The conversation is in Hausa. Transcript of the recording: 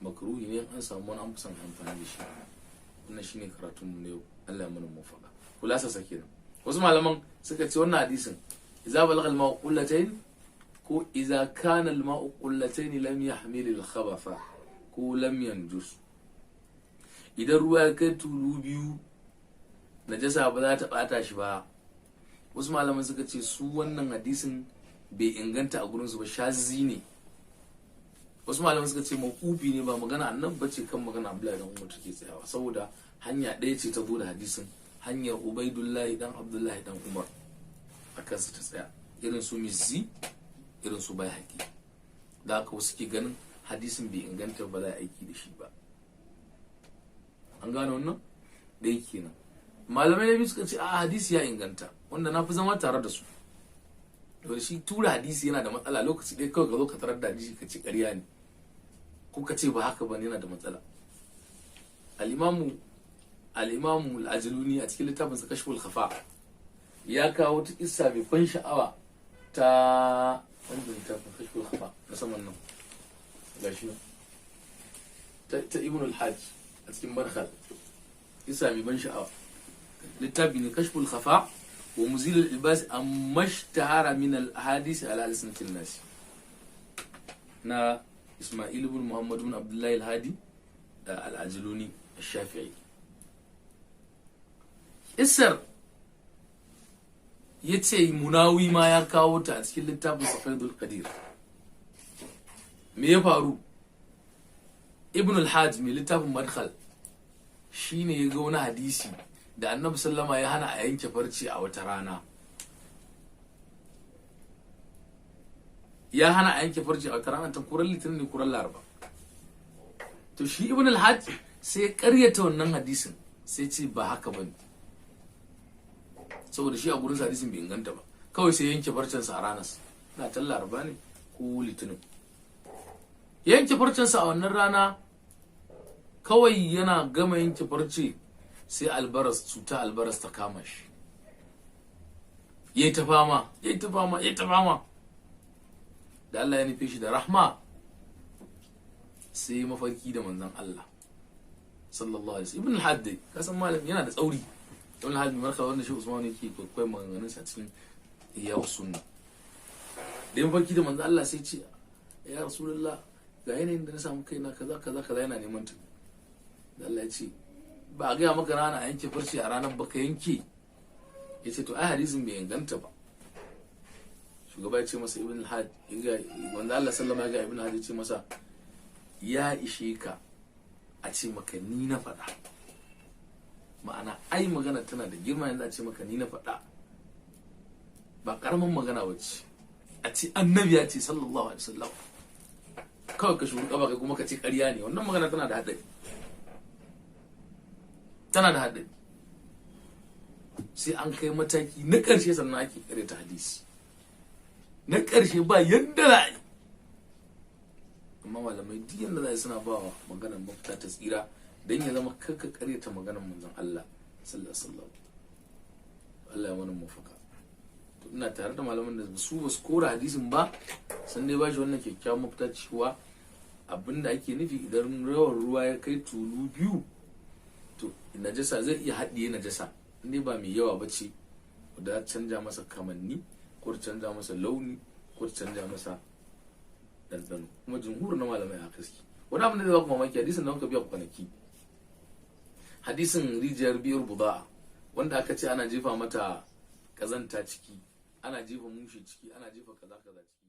Makruhi ne an samu wani, an fi son amfani da shi. Wannan shine karatun mu na yau. Allah ya mana muwafaqa. Kulasa sa kenan. Wasu malaman suka ce wannan hadisin idza balagha al-ma'u qullatayn ko idza kana al-ma'u qullatayn lam yahmil al-khabatha ko lam yanjus. Idan ruwa ya kai tulu biyu, najasa ba za ta bata shi ba. Wasu malaman suka ce su wannan hadisin bai inganta a gurinsu ba, shazi ne. Wasu malaman suka ce mawqufi ne, ba magana annabi bace, kan magana Abdullahi dan Umar take tsayawa, saboda hanya ɗaya ce ta zo da hadisin, hanyar Ubaidullahi dan Abdullahi dan Umar, a kansa ta tsaya, irin su Mizzi, irin su Baihaqi. Da haka wasu ke ganin hadisin bai inganta ba, za a aiki da shi ba. An gane wannan? Ɗaya kenan. Malamai na biyu suka ce a hadisi ya inganta, wanda na fi zama tare da su. To shi tura hadisi yana da matsala. Lokaci ɗaya kawai ka zo ka tarar da hadisi ka ce ƙarya ne ko ka ce ba haka ba, yana da matsala. Al-imamu al-Ajluni a cikin littafinsa Kashful Khafa ya kawo wata kissa mai ban sha'awa ta wannan littafin Kashful Khafa na saman nan, gashi nan, ta Ibn al-Hajj a cikin Madkhal. Kissa mai ban sha'awa, littafi ne Kashful Khafa wa Muzil al-Ilbas amma ishtahara min al-ahadith ala alsinatin nas, na Ismail ibn Muhammad ibn Abdullahi al-Hadi al-Ajluni al-Shafi'i. Isar ya ce Munawi ma ya kawo ta a cikin littafin Faidul Qadir. Me ya faru? Ibn al-Hajj mai littafin Madkhal shine ya ga wani hadisi da Annabi sallama ya hana a yanke farce a wata rana, ya hana a yanke farce a wata rana ta kuran Litinin ne, kuran Laraba. To shi Ibn al-Hajj sai ya karyata wannan hadisin, sai ce ba haka bane, saboda shi a gurin hadisin bai inganta ba. Kawai sai yanke farcensa a ranar na ta Laraba ne ko Litinin, yanke farcensa a wannan rana. Kawai yana gama yanke farce sai albaras, cuta albaras ta kama shi. Yayi ta fama, yayi ta fama, yayi ta fama. Da Allah ya nufe shi da rahma, sai mafarki da manzon Allah sallallahu alaihi wasallam. Ibn al-Hadd, ka san malam yana da tsauri, Ibn al-Hadd marka, wanda shi Usman yake kwaikwayon maganganun sa cikin Ihya Sunna. Da mafarki da manzon Allah sai ce, "Ya Rasulullah, ga yanayin da na samu kaina, kaza kaza kaza." Yana neman ta da Allah ya ce, "Ba a gaya maka rana a yanke farce a ranar baka yanke?" Ya ce, "To ai hadisin bai inganta ba." Shugaba ya ce masa, Ibn al-Hajj, wanda Allah sallama ya ga Ibn al-Hajj, ya ce masa, "Ya ishe ka a ce maka ni na faɗa." Ma'ana ai magana tana da girma yanzu, a ce maka ni na faɗa ba karamin magana ba ce. A ce Annabi ya ce sallallahu alaihi wasallam, kawai ka shuru kai kuma ka ce ƙarya ne, wannan magana tana da haɗari, tana da haɗari. Sai an kai mataki na ƙarshe sannan ake ta hadisi na ƙarshe, ba yadda za a yi. Amma malamai duk yadda za a yi suna ba wa maganar mafita ta tsira, don ya zama kakka ƙaryata maganar manzon Allah sallallahu alaihi wasallam. Allah ya mana mafaka. To ina tare da malaman da su ba su kora hadisin ba, san dai ba shi wannan kyakkyawan mafita cewa abinda ake nufi, idan yawan ruwa ya kai tulu biyu, to najasa zai iya haɗiye najasa, in ba mai yawa ba ce da canja masa kamanni ko ta canja masa launi ko ta canja masa ɗanɗano. Kuma jumhur na malamai a gaske. Wani abin da zai baku mamaki, hadisin da muka biya kwanaki, hadisin rijiyar Biyar Buda'a, wanda aka ce ana jefa mata kazanta ciki, ana jefa mushe ciki, ana jefa kaza kaza ciki.